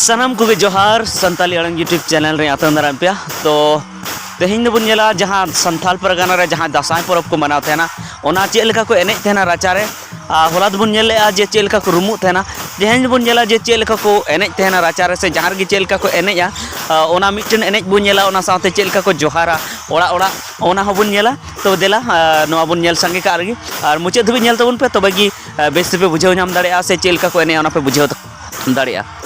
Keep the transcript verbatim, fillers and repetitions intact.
ᱥᱟᱱᱟᱢ ᱠᱚᱜᱮ ᱡᱚᱦᱟᱨ, ᱥᱟᱱᱛᱟᱞᱤ ᱟᱲᱟᱝ YouTube ᱪᱮᱱᱮᱞ ᱨᱮ ᱟᱛᱟᱝ ᱫᱟᱨᱟᱢ ᱯᱮᱭᱟ᱾ ᱛᱚ ᱛᱮᱦᱮᱧ ᱫᱚᱵᱚᱱ ᱧᱮᱞᱟ ᱡᱟᱦᱟᱸ ᱥᱟᱱᱛᱟᱞ ᱯᱟᱨᱜᱟᱱᱟ ᱨᱮ ᱡᱟᱦᱟᱸ ᱫᱟᱸᱥᱟᱭ ᱯᱚᱨᱚᱵᱽ ᱠᱚ ᱢᱟᱱᱟᱣ ᱛᱟᱦᱮᱱᱟ, ᱚᱱᱟ ᱪᱮᱫ ᱞᱮᱠᱟ ᱠᱚ ᱮᱱᱮᱡ ᱛᱟᱦᱮᱱᱟ ᱨᱟᱪᱟ ᱨᱮ᱾ ᱟᱨ ᱦᱚᱞᱟ ᱫᱚᱵᱚᱱ ᱧᱮᱞ ᱞᱮᱜᱼᱟ ᱡᱮ ᱪᱮᱫ ᱞᱮᱠᱟ ᱠᱚ ᱨᱩᱢᱩᱜ ᱛᱟᱦᱮᱱᱟ᱾ ᱛᱮᱦᱮᱧ ᱫᱚᱵᱚᱱ ᱧᱮᱞᱟ ᱡᱮ ᱪᱮᱫ ᱞᱮᱠᱟ ᱠᱚ ᱮᱱᱮᱡ ᱛᱟᱦᱮᱱᱟ ᱨᱟᱪᱟ ᱨᱮ, ᱥᱮ ᱡᱟᱦᱟᱸ ᱨᱮᱜᱮ ᱪᱮᱫ ᱞᱮᱠᱟ ᱠᱚ ᱮᱱᱮᱡᱼᱟ, ᱟᱨ ᱚᱱᱟ ᱢᱤᱫᱴᱮᱱ ᱮᱱᱮᱡ ᱵᱚᱱ ᱧᱮᱞᱟ, ᱚᱱᱟ ᱥᱟᱶᱛᱮ ᱪᱮᱫ ᱞᱮᱠᱟ ᱠᱚ ᱡᱚᱦᱟᱨᱟ ᱚᱲᱟᱜ ᱚᱲᱟᱜ, ᱚᱱᱟ ᱦᱚᱸᱵᱚᱱ ᱧᱮᱞᱟ᱾ ᱛᱚ ᱫᱮᱞᱟ, ᱟᱨ ᱱᱚᱣᱟ ᱵᱚᱱ ᱧᱮᱞ ᱥᱟᱸᱜᱮ ᱠᱟᱜ ᱨᱮᱜᱮ, ᱟᱨ ᱢᱩᱪᱟᱹᱫ ᱫᱷᱟᱹᱵᱤᱡ ᱧᱮᱞ ᱛᱟᱵᱚᱱ ᱯᱮ, ᱛᱚᱵᱮ ᱜᱮ ᱟᱨ ᱵᱮᱥ ᱛᱮᱯᱮ ᱵᱩᱡᱷᱟᱹᱣ ᱧᱟᱢ ᱫᱟᱲᱮᱭᱟᱜᱼᱟ, ᱥᱮ ᱪᱮᱫ ᱞᱮᱠᱟ ᱠᱚ ᱮᱱᱮᱡᱼᱟ ᱚᱱᱟ ᱯᱮ ᱵᱩᱡᱷᱟᱹᱣ ᱫᱟᱲᱮᱭᱟᱜᱼᱟ᱾